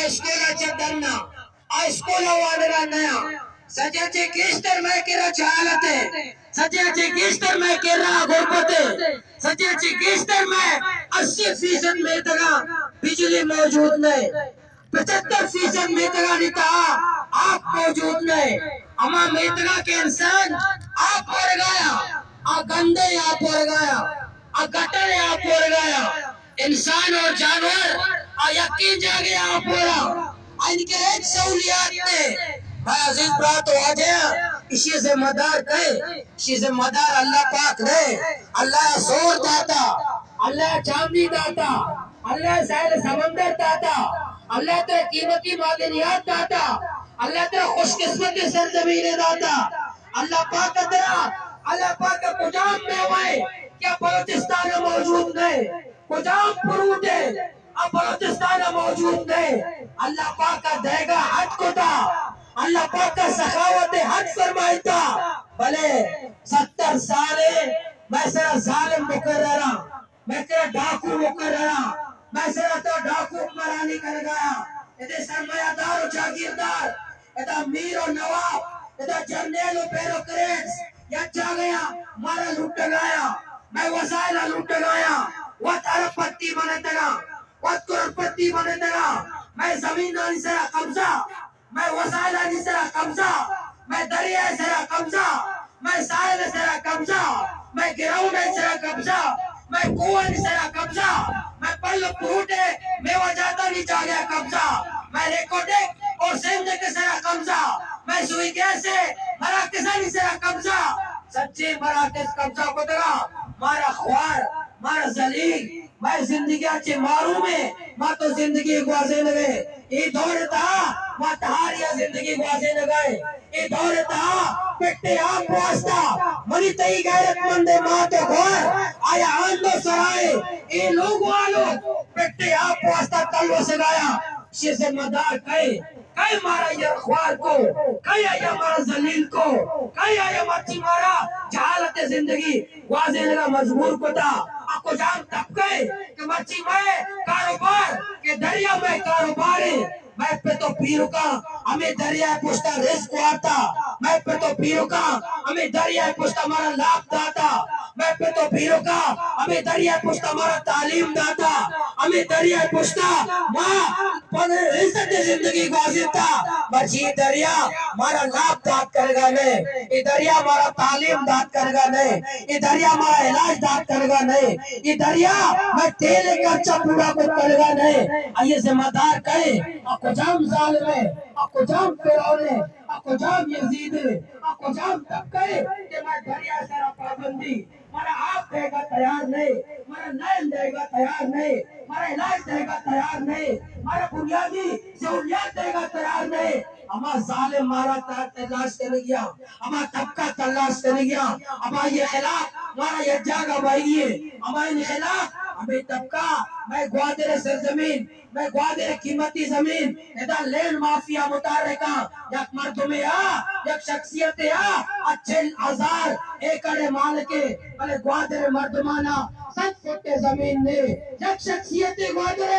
اسکول ءَ چہ ڈن ءَ، آ اسکول ءَ وانگ ءَ نیا۔ سجا چہ گیشتر مئے کرا جہالت ءِ، سجا چہ گیشتر مئے کرا غربت ءِ، سجا چہ گیشتر مئے اسی فیصد میتگاں بجلی موجود نہ، پچھتر فیصد میتگانی تہا آپ موجود نہ۔ ہما میتگاں کہ انسان آپ ورگایا، آ گندے آپ ورگایا، آ گٹر آپ ورگایا۔ انسان اور جانور آ یکیں جاگہ آپ ورا، آ ان کے ہچ سہولیات نہ۔ بھائی عزیز برات واجہ، اشی ذمہ دار کئے؟ اشی ذمہ دار اللہ پاک نہ۔ اللہ سور داتا، اللہ چاندی داتا، اللہ ساحل سمندر داتا، اللہ ترا قیمتی معدنیات داتا، اللہ ترا خوش قسمتی سرزمین داتا۔ اللہ پاک ترا، اللہ پاک کجام میوہ ءِ کہ بلوچستان ءَ موجود نہ، کجام فروٹ ءِ آ بلوچستان ءَ موجود نہ۔ اللہ پاک ءَ دئیگا حد کتا، اللہ پاک ءَ سخاوت حد فرمائتا، بلے ستر سال ءَ مئے سرا ظالم مقرراں، مئے سرا ڈاکو مقرراں، مئے سرا تو ڈاکو حکمرانی کنگایا۔ ادے سرمایہ دار و جاگیردار، ادا میر و نواب، ادا جرنیل و بیوروکریٹس یک جاگہا مارا لٹگایا، مئے وسائل لٹگایا، وت ارب پتی بنتگا، وت کروڑ پتی بنتگا، مئے زمینانی سرا قبضہ، مئے وسائلانی سرا قبضہ، مئے دریا سرا قبضہ، مئے ساحل سرا قبضہ، مئے گراؤنڈ سرا قبضہ، مئے کوہانی سرا قبضہ، مئے پھل و فروٹ، میوہ جاتانی جاگہ قبضہ، مئے ریکوڈک اور سیندک سرا قبضہ، مئے سوئی گیس مراکزانی سرا قبضہ، سجے مراکز قبضہ کتگا، مارا خوار، مارا ذلیل، مئے زندگی ءَ چہ محروم ایں، ما تو زندگی گوازینگ ءَ ایں۔ اے دور ءِ تہا ما تہاری ءَ زندگی گوازینگ ءَ ایں۔ اے دور ءِ تہا پٹ ءِ آپ واسطہ منی تئی غیرت مند مات ءُ گوار آیا آندو سرائے، اے لوگ والو پٹ ءِ آپ واسطہ تلوسگ ءَ آیا۔ شی ذمہ دار کئے؟ کئے مارا یرخوار کو؟ کئے آیا مارا ذلیل کو؟ کئے آیا مرچی مارا جہالت ءِ زندگی گوازینگ ءَ مجبور کتا؟ آ کجام طبقہ اے کہ مرچی مئے کاروبار، کہ دریا مئے کاروبار اے، مئے پت ءُ پیرکاں ہمے دریا ءِ پشتا رزق وارتا، مئے پت ءُ پیرکاں ہمے دریا ءِ پشتا مارا لاپ داتا، مئے پت ءُ پیرکاں ہمے دریا ءِ پشتا مارا تعلیم داتا، ہمے دریا ءِ پشتا ما پہ عزت ءِ زندگی گوازینتا، مرچی اے دریا مارا لاپ دات کنگا نہ، اے دریا مارا تعلیم دات کنگا نہ، اے دریا مارا علاج دات کنگا نہ، اے دریا مئے تیل ءِ خرچہ پورا کت کنگا نہ۔ آئی ءِ ذمہ دار کئے؟ آ کجام ظالم اے؟ آ کجام فرعون اے؟ آ کجام یزید اے؟ آ کجام طبقہ اے کہ مئے دریا ءِ سرا پابندی مارا آپ دئیگا تیار نہ، مارا نین دئیگا تیار نہ، مارا علاج دئیگا تیار نہ، مارا بنیادی سہولیات دئیگا تیار نہ۔ ہما ظالم مارا تا-، تلاش کنگیا، ہما طبقہ تلاش کنگیا، ہما یہ خلاف مارا یک جاگہ بائیے، ہما ان خلاف ہمیں طبقہ، مئے گوادر سرزمین، مئے گوادر قیمتی زمین، ادا لینڈ مافیا متحرکاں، یک مردمے آ، یک شخصیتے آ، آ چل ہزار ایکڑ مالکے، بلے گوادر مردمانا صد فٹ زمین نے، یک شخصیتے گوادر،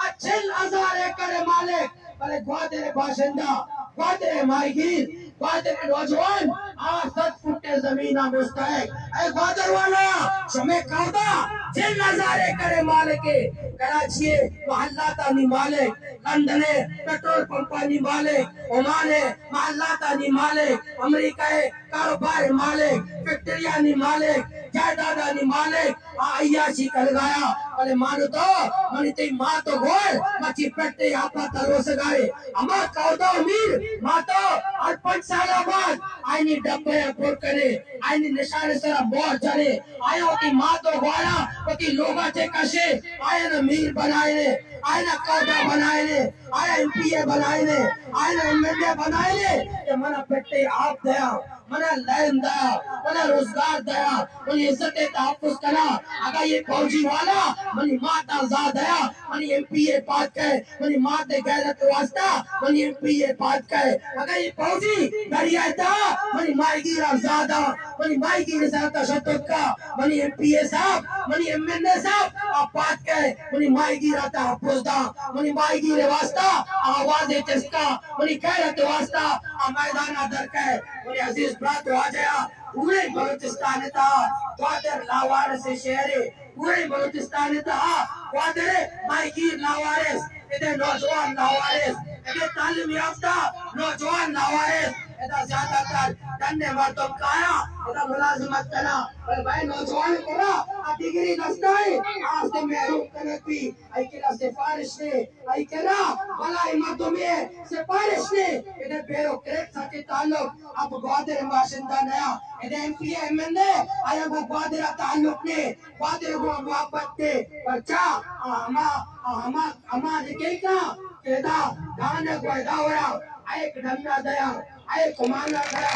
آ چل ہزار ایکڑ مالک، بلے گوادر باشندہ، گوادر ماہیگیر، گوادر نوجوان آ صد فٹ زمین ءَ مستحق۔ اے گوادر والا، شمے کاودا چل ہزار ایکڑ مالک اے، کراچی ءِ محلاتانی مالک، لندن ءِ پٹرول پمپانی مالک، عمان ءِ محلاتانی مالک، امریکہ ءِ کاروبار مالک، فیکٹریانی مالک، جائیدادانی مالک، آ عیاشی کنگایا، بلے مانو تو منی تئی مات ءُ گوار مرچی پٹ ءِ آپا تلوسگائے۔ ہما کاودا امیر ماتو ہر پنچ سال بعد آئینی ڈبہ ءَ پر کنے، آئینی نشان سرا مہر جنے، آیا وتی مات ءُ گوارا وتی لوگا چہ کشے، آیا نہ میر بنائنے، آیا نہ کاودا بنائنے، آیا ایم پی اے بنائنے، آیا نہ ایم این اے بنائنے کہ منا پٹ ءِ آپ دیا۔ منا لین دیا، منا روزگار دیا، منی عزت ءِ تحفظ کنا۔ اگاں یہ فوجی والا منی مات ءَ زاہ دیا، منی ایم پی اے پاد کئے، منی مات ءِ غیرت ءِ واسطہ منی ایم پی اے پاد کئے۔ اگاں یہ فوجی دریا ءِ تہا منی ماہیگیر ءَ زاہ دا، منی ماہیگیر ءِ سرا تشدد کا، منی ایم پی اے صاحب، منی ایم این اے صاحب، آپ پاد کئے، منی ماہیگیر ءَ تحفظ داں، منی ماہیگیر واسطہ آواز چست کاں، منی غیرت واسطہ آ میدان ءَ در کئے۔ منی عزیز برات واجہ، پورے بلوچستان ءِ تہا گوادر لاوارث شہرے، پورے بلوچستان ءِ تہا گوادر ماہیگیر لاوارث، ادے نوجوان لاوارث، ادے تعلیم یافتہ نوجوان لاوارث، ادا زیادہ تر ڈنے مردم کایاں، ادا ملازمت کناں، بلے بھائی نوجوان کرا آ ڈگری دستائیں، آ است محروم کنگ بی، آئی کرا سفارش نے، آئی کرا بلاہیں مردمے سفارش نے، ادے بیوروکریٹ ساتھی تعلق اب گوادر باشندہ نیا، ادے ایم پی اے، ایم این اے، آیا گو گوادر تعلق نے، گوادر گو محبت نے، پرچا آ ہما، آ ہما، ہما لکھے کا، کہ ادا دان ءَ گوں ادا وڑا، ایک ڈنا دیا، ایک عمان ءَ دیا،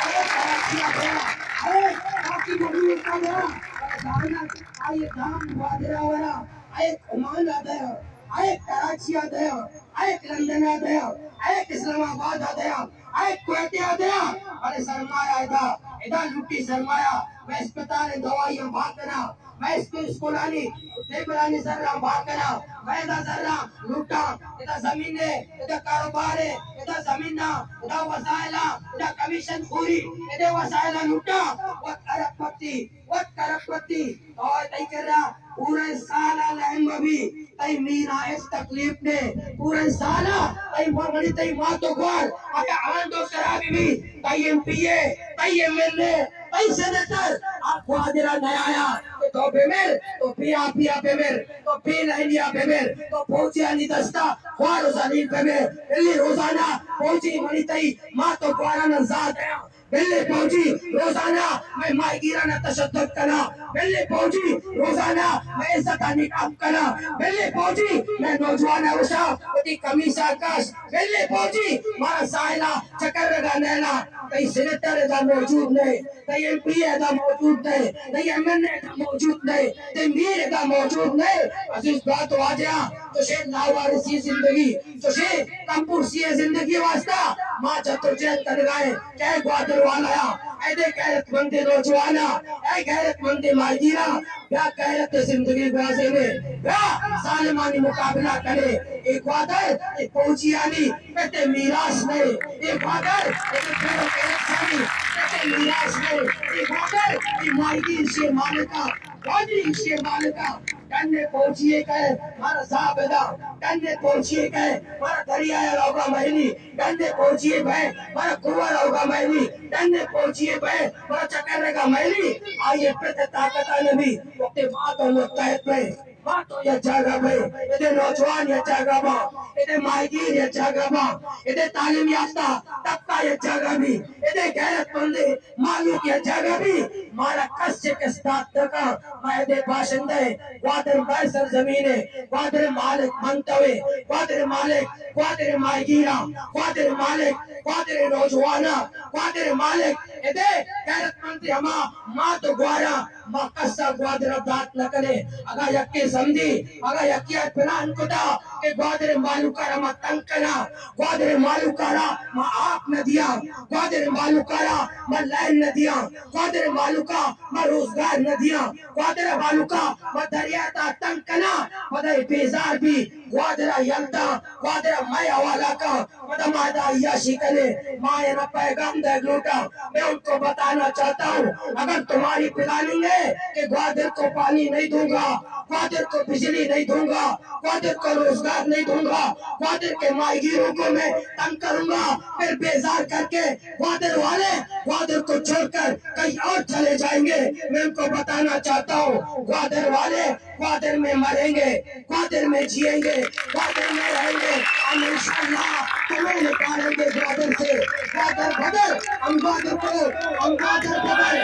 ایک کراچی ءَ دیا، ایک باقی مخلوق ءَ دیا، دان ءَ، آئی دان گوادر ءَ وڑا، ایک عمان ءَ دیا، ایک کراچی ءَ دیا، ایک لندن ءَ دیا، ایک اسلام آباد ءَ دیا، ایک کوئٹہ ءَ دیا، بلے سرمایہ ادا، ادا لوٹی سرمایہ، مئے اسپتال ءِ دوائیاں بھا کناں، مئے اسکو-، اسکولانی ٹیبلانی زراں بھا کناں، مئے ادا زراں لوٹاں، ادا زمین ءِ، ادا کاروبار ءِ، ادا زمیناں، ادا وسائلاں، ادا کمیشن خوری، ادا وسائلاں لوٹاں، وت ارب پتی، وت کرب پتی، تو تئی کرا پورا سال ءَ لہم بی، تئی میرا اس تکلیف نے، پورا سال ءَ تئی ماں، منی تئی مات و گوار، اگہ آنڈو خرابی بی، تئی ایم پی اے، تئی ایم این اے، تئی سینیٹر، آ گوادر ءَ نیایا، کہ تو بمر، تو بے آپی ءَ بمر، تو بے لہنی ءَ بمر، تو فوجیانی دستا خوار و ذلیل بمر۔ بلے روزانہ فوجی منی تئی مات و گواراناں زاہ دیاں۔ بلے فوجی روزانہ مئے ماہیگیراناں تشدد کناں۔ بلے فوجی روزانہ مئے عزتانی کم کناں۔ بلے فوجی مئے نوجواناں وشاں وتی کمیساں کش۔ بلے فوجی مارا ساحلا چکرگا نیلاں۔ تئی سینیٹر ادا موجود نہ، تئی ایم پی اے ادا موجود نہ، تئی ایم این اے ادا موجود نہ، تئی میر ادا موجود نہ۔ عزیز برات واجہ، چوشیں لاوارثی زندگی، چوشیں کمپرسی زندگی واسطہ ما جدوجہد کنگا ایں۔ اے گوادر والایا، اے دے غیرت مند نوجوانا، اے غیرت مند ماہیگیرا، بیا غیرت زندگی گوازینے، بیا ظالمانی مقابلہ کنے۔ اے گوادر، اے فوجیانی، اے تے میراث نہ، اے گوادر، اے تے بیوروکریٹسانی، اے تے میراث نہ، اے گوادر، اے ماہیگیر شے مالکا، گوادری شے مالکا، ڈنے فوجی کئے مارا زاہ بدا، ڈنے فوجی کئے مارا دریا روگا مہلی، ڈنے فوجی بئے مارا کوہ روگا مہلی، ڈنے فوجی بئے مارا چکرگا مہلی، آئی پت طاقت نبی، وقت ما تو متحد بئے، ما تو یک جاگہ بئے، ادے نوجوان یک جاگہ با، ادے ماہیگیر یک جاگہ با، ادے تعلیم یافتہ طبقہ یک جاگہ بی، ادے غیرت مند مالوک یک جاگہ بی، مارا کس شکست دات نکا۔ ما ادے باشندہ ایں، گوادر مئے سرزمین اے، گوادر مالک من تو اے، گوادر مالک، گوادر ماہیگیراں، گوادر مالک، گوادر نوجواناں، گوادر مالک، ادے غیرت مند ہما مات و گواراں، ما کسا گوادر دات نہ کنے۔ اگاں یکے سمجھی، اگاں یکے ء پلان کتا کہ گوادر مالوکا را ما تنگ کناں، گوادر مالوکا را ما آپ نہ دیاں، گوادر مالوکا را ما لائن نہ دیاں، گوادر مالوکا ما روزگار نہ دیاں، گوادر مالوکا ما دریا تا تنگ کناں، پدا اے بیزار بی، گوادر ء یل داں، گوادر ء مئے حوالہ کن۔ پدا ما ادا عیاشی کنیں، ما اینا پیغام دے لوٹاں۔ میں ان کو بتانا چاہتا ہوں، اگر تمہاری پلاننگ ہے کہ گوادر کو پانی نہیں دوں گا، گوادر کو بجلی نہیں دوں گا، گوادر کو روزگار نہیں دوں گا، گوادر کے ماہیگیروں کو میں تنگ کروں گا، پھر بیزار کر کے گوادر والے گوادر کو چھوڑ کر کہیں اور چلے جائیں گے۔ میں ان کو بتانا چاہتا ہوں، گوادر والے گوادر میں مریں گے، گوادر میں جیئیں گے، گوادر میں رہیں گے۔ ہم انشاءاللہ تمہیں نکالیں گے گوادر سے۔ گوادر بدل، ہم گوادر کو، ہم گوادر بدل۔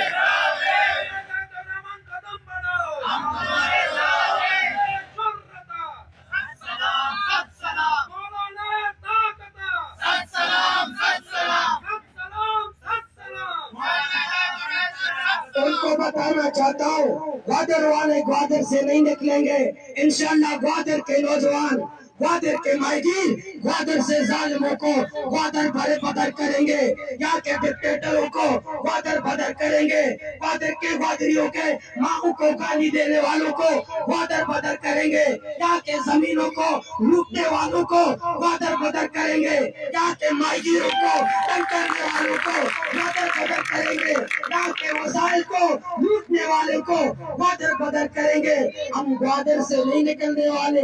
ان کو بتانا چاہتا ہوں، گوادر والے گوادر سے نہیں نکلیں گے۔ انشاءاللہ گوادر کے نوجوان گوادر کے ماہی گیر گوادر سے ظالموں کو گوادر بھرے بدر کریں گے، یہاں کے ڈکٹیٹروں کو گوادر بدر کریں گے، گوادر کے گوادریوں کے ماؤں کو گالی دینے والوں کو گوادر بدر کریں گے، یہاں کے زمینوں کو لوٹنے والوں کو گوادر بدر کریں گے، یہاں کے ماہی گیروں کو تنگ کرنے والوں کو گوادر بدر کریں گے، یہاں کے وسائل کو لوٹنے والوں کو گوادر بدر کریں گے۔ ہم گوادر سے نہیں نکلنے والے،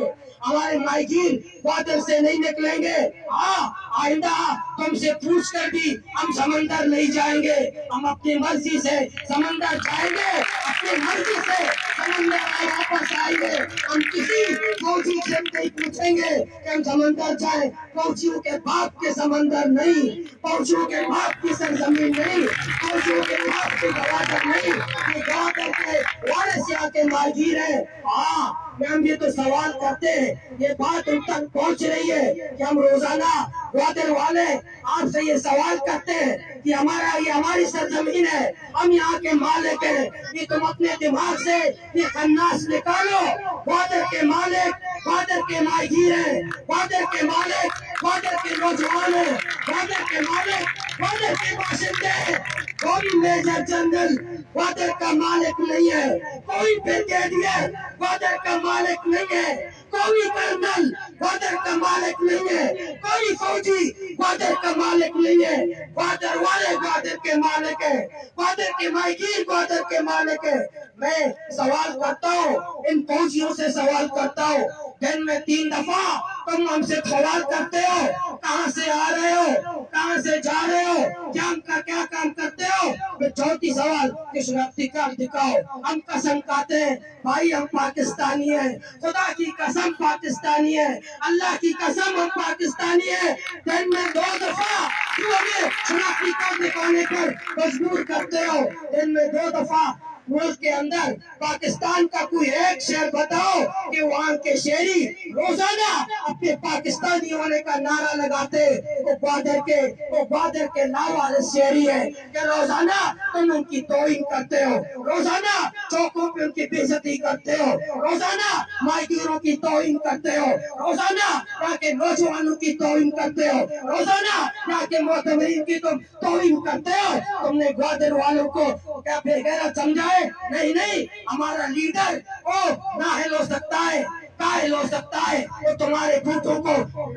ہمارے ماہی گیر گوادر سے نہیں نکلیں گے۔ ہاں، آئندہ تم سے پوچھ کر بھی ہم سمندر نہیں جائیں گے۔ ہم اپنی مرضی سے سمندر جائیں گے، اپنی مرضی سے سمندر میں واپس آئیں گے۔ ہم کسی فوجی سے نہیں پوچھیں گے کہ ہم سمندر جائیں۔ فوجیوں کے باپ کے سمندر نہیں، فوجیوں کے باپ کی سرزمین نہیں، فوجیوں کے باپ کی گوادر نہیں۔ یہ گوادر کے وارث یہاں کے ماہی گیر ہیں۔ ہاں، ہم یہ تو سوال کرتے ہیں، یہ بات ان تک پہنچ رہی ہے کہ ہم روزانہ گوادر والے آپ سے یہ سوال کرتے ہیں کہ ہمارا، یہ ہماری سرزمین ہے، ہم یہاں کے مالک ہیں۔ یہ تم اپنے دماغ سے یہ قناص نکالو۔ گوادر کے مالک گوادر کے ماہی گیر ہیں، گوادر کے مالک گوادر کے نوجوان ہیں، گوادر کے مالک گوادر کے باشندے ہیں۔ کوئی میجر جنرل گوادر کا مالک نہیں ہے، کوئی بریگیڈیئر گوادر کا مالک نہیں ہے، کوئی کرنل گوادر کا مالک نہیں ہے، کوئی فوجی گوادر کا مالک نہیں ہے۔ گوادر والے گوادر کے مالک ہیں، گوادر کے ماہی گیر گوادر کے مالک ہیں۔ میں سوال کرتا ہوں، ان فوجیوں سے سوال کرتا ہوں، دن میں تین دفعہ تم ہم سے سوال کرتے ہو، کہاں سے آ رہے ہو، کہاں سے جا رہے ہو، کیا ہم کا کیا کام کرتے ہو؟ میں چوتھی سوال کہ شناختی کارڈ دکھاؤ۔ ہم قسم کھاتے ہیں، بھائی، ہم پاکستانی ہیں، خدا کی قسم پاکستانی ہیں، اللہ کی قسم ہم پاکستانی ہیں۔ دن میں دو دفعہ تم ہمیں شناختی کارڈ دکھانے پر مجبور کرتے ہو۔ دن میں دو دفعہ ملک کے اندر پاکستان کا کوئی ایک شہر بتاؤ کہ وہاں کے شہری روزانہ اپنے پاکستانی ہونے کا نعرہ لگاتے، وہ گوادر کے، وہ گوادر کے لاوارث شہری ہیں۔ کہ روزانہ تم ان کی توہین کرتے ہو، روزانہ چوکوں پہ ان کی بے عزتی کرتے ہو، روزانہ ماہی گیروں کی توہین کرتے ہو، روزانہ یہاں کے نوجوانوں کی توہین کرتے ہو، روزانہ یہاں کے معتبرین کی تم توہین کرتے ہو۔ تم نے گوادر والوں کو کیا بے غیرت سمجھا ہے؟ نہیں، نہیں، ہمارا لیڈر وہ نااہل ہو سکتا ہے، کاہل ہو سکتا ہے، وہ تمہارے بوٹوں کو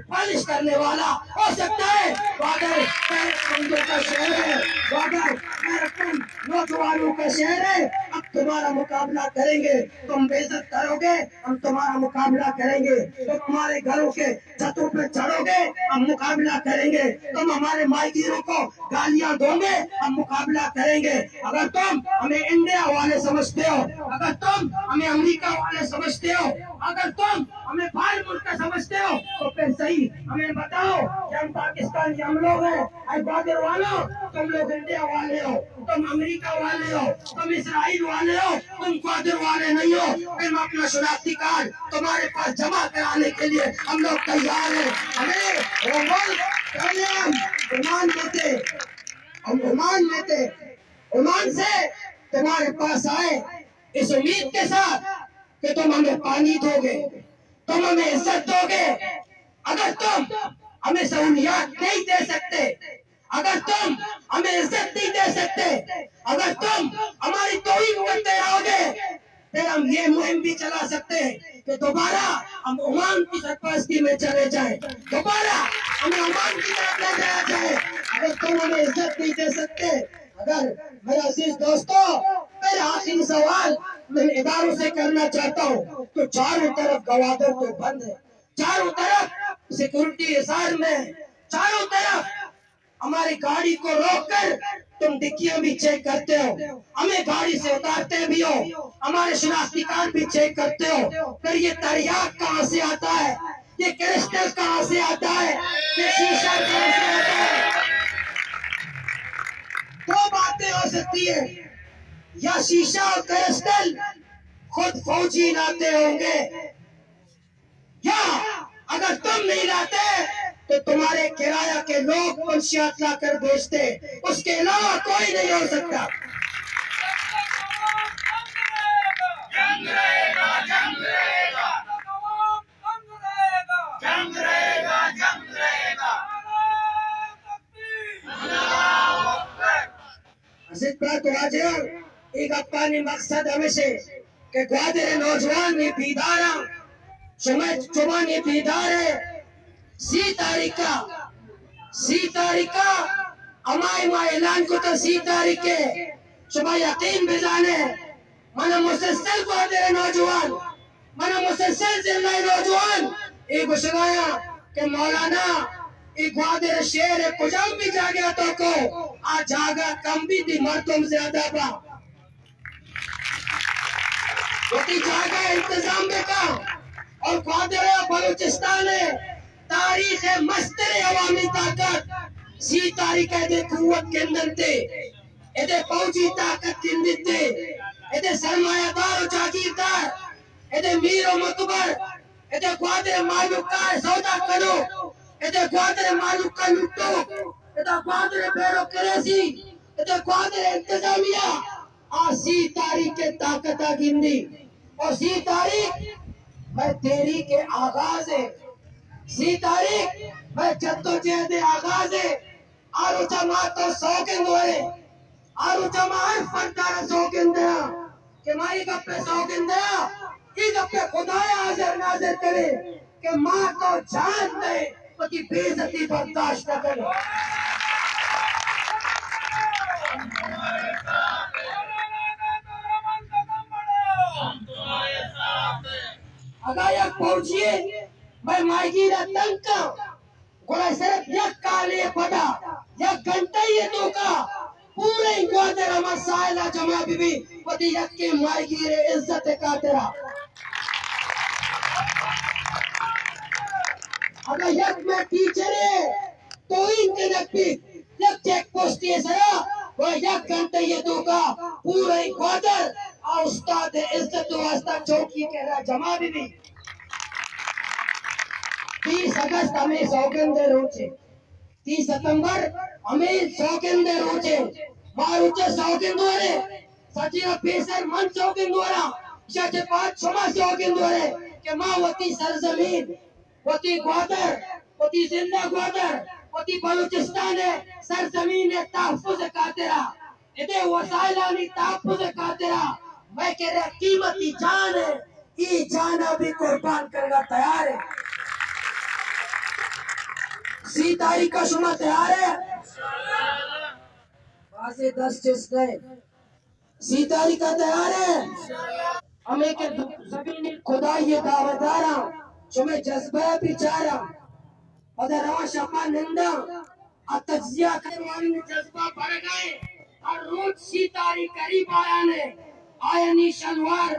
پالش کرنے والا ہو سکتا ہے۔ گوادر غیرت مندوں کا شہر ہے، گوادر غیرت مند نوجوانوں کا شہر ہے۔ ہم تمہارا مقابلہ کریں گے، تم بے عزت کرو گے، ہم تمہارا مقابلہ کریں گے۔ تم ہمارے گھروں کے چھتوں پہ چڑھو گے، ہم مقابلہ کریں گے۔ تم ہمارے ماہی گیروں کو گالیاں دو گے، ہم مقابلہ کریں گے۔ اگر تم ہمیں انڈیا والے سمجھتے ہو، اگر تم ہمیں امریکہ والے سمجھتے ہو، اگر تم ہمیں باہر ملک کا سمجھتے ہو، تو پھر صحیح ہمیں بتاؤ کہ ہم پاکستانی ہم لوگ ہیں۔ اے گوادر والوں، تم لوگ انڈیا والے ہو، تم امریکہ والے ہو، تم اسرائیل والے ہو، تم گوادر والے نہیں ہو۔ پھر ہم اپنا شناختی کارڈ تمہارے پاس جمع کرانے کے لیے ہم لوگ تیار ہیں۔ ہمیں وہ ملک، پہلے ہم عمان میں تھے، ہم عمان میں تھے، عمان سے تمہارے پاس آئے اس امید کے ساتھ کہ تم ہمیں پانی دو گے، تم ہمیں عزت دو گے۔ اگر تم ہمیں سہولیات نہیں دے سکتے، اگر تم ہمیں عزت نہیں دے سکتے، اگر تم ہماری توہین کرتے رہو گے، پھر ہم یہ مہم بھی چلا سکتے ہیں کہ دوبارہ ہم عمان کی سرپرستی میں چلے جائیں، دوبارہ ہمیں عمان کی طرف لے جایا جائے۔ اگر تم ہمیں عزت نہیں دے سکتے، اگر، میرے عزیز دوستو، میرا آخری سوال میں اداروں سے کرنا چاہتا ہوں، تو چاروں طرف گوادر تو بند ہے، چاروں طرف سیکورٹی حصار میں ہے، چاروں طرف ہماری گاڑی کو روک کر تم ڈکیاں بھی چیک کرتے ہو، ہمیں گاڑی سے اتارتے بھی ہو، ہمارے شناختی کارڈ بھی چیک کرتے ہو، پھر یہ تریاک کہاں سے آتا ہے؟ یہ کرسٹل کہاں سے آتا ہے؟ یہ شیشہ کہاں سے آتا ہے؟ دو باتیں ہو سکتی ہے، یا شیشہ اور کرسٹل خود فوجی لاتے ہوں گے، یا اگر تم نہیں لاتے تو تمہارے کرایہ کے لوگ منشیات لا کر بیچتے، اس کے علاوہ کوئی نہیں ہو سکتا۔ ضد بات واجہ، اے گپانی مقصد ہمیش اِنت کہ گوادر ءِ نوجوان نی بیدار اَنت، شما، شما نی بیدار اِت۔ سی تاریخ ءَ، سی تاریخ ءَ ہمائی ما اعلان کتگ، سی تاریخ ءَ شما یقین بزان اِت، من ءَ مسلسل گوادر ءِ نوجوان، من ءَ مسلسل ضلع ءِ نوجوان اے گوشگ ءَ اَنت کہ مولانا، اے گوادر ءِ شہر ءِ کجام بھی جاگہ ءَ تو کو، آ جاگہ کم بیت، مردم زیادہ بنت۔ وتی جاگہ ءِ انتظام بکن اور گوادر ءُ بلوچستان ءِ تاریخ ءِ مستریں عوامی طاقت سی تاریخ ءَ ادے قوت گند اَنت، ادے فوجی طاقت گند اَنت، ادے سرمایہ دار ءُ جاگیردار، ادے میر ءُ متبر، ادے گوادر ءِ مالوک ءَ سودا کنوک، ادے گوادر ءِ مالوک ءَ لٹوک، ادے گوادر ءِ بیوروکریسی، ادے گوادر ءِ انتظامیہ، آ سی تاریخ ءِ طاقت ءَ گندی۔ اور سی تاریخ مئے تحریک ءِ آغاز اِنت، سی تاریخ مئے جدوجہد ءِ آغاز اِنت۔ آ روچ ءَ ما تو سوگند وریں، آ روچ ءَ ما ہر فرد ءَ را سوگند دیاں کہ ما اے گپ ءِ سوگند دیاں، اے گپ ءَ خدا ءَ حاضر ناظر کنیں کہ ما تو جان دئیں، وتی بے عزتی برداشت نہ کنیں۔ اگاں یک فوجی مئے ماہیگیر ءَ تنگ کنت، گڑا صرف یک کالے ءِ پدا، یک گھنٹہ ءِ توکا پوریں گوادر ہما ساحل ءَ جمع بہ بیت، وتی یکیں ماہیگیر ءِ عزت ءِ خاطرا۔ اگاں یک مئے ٹیچرے توہین کنگ بیت، یک چیک پوسٹے ءِ سرا، گڑا یک گھنٹہ ءِ توکا پوریں گوادر آ استاد ءِ عزت ءِ واسطہ چوکی ءِ کرا جمع بہ بیت۔ تیس اگست ہمے سوگند ءِ روچ اِنت، تیس ستمبر ہمے سوگند ءِ روچ اِنت۔ ما روچ ءَ سوگند وریں، سجیں ءَ پیسر من سوگند وراں، ایشی ءَ چہ بعد شما سوگند ورے کہ ما وتی سرزمین، وتی گوادر، وتی زندہ گوادر، وتی بلوچستان ءِ سرزمین ءِ تحفظ ءِ خاطرا، ادے وسائلانی تحفظ ءِ خاطرا مئے کرا قیمتی جان اِنت، اے جان ءَ بھی قربان کنگ ءَ تیار ایں۔ سی تاریخ ءَ شما تیار اِت؟ بازیں دست چست نہ اِنت۔ سی تاریخ ءَ تیار اِت؟ ہمے کہ زمین خدائی ءِ دعویداراں، شمئے جذبہ ءَ بچاراں، پدا رواں شپا ننداں، آ تجزیہ کنوانی جذبہ برگ ءَ اِنت۔ ہر روچ سی تاریخ قریب آیان اِنت، آیانی شلوار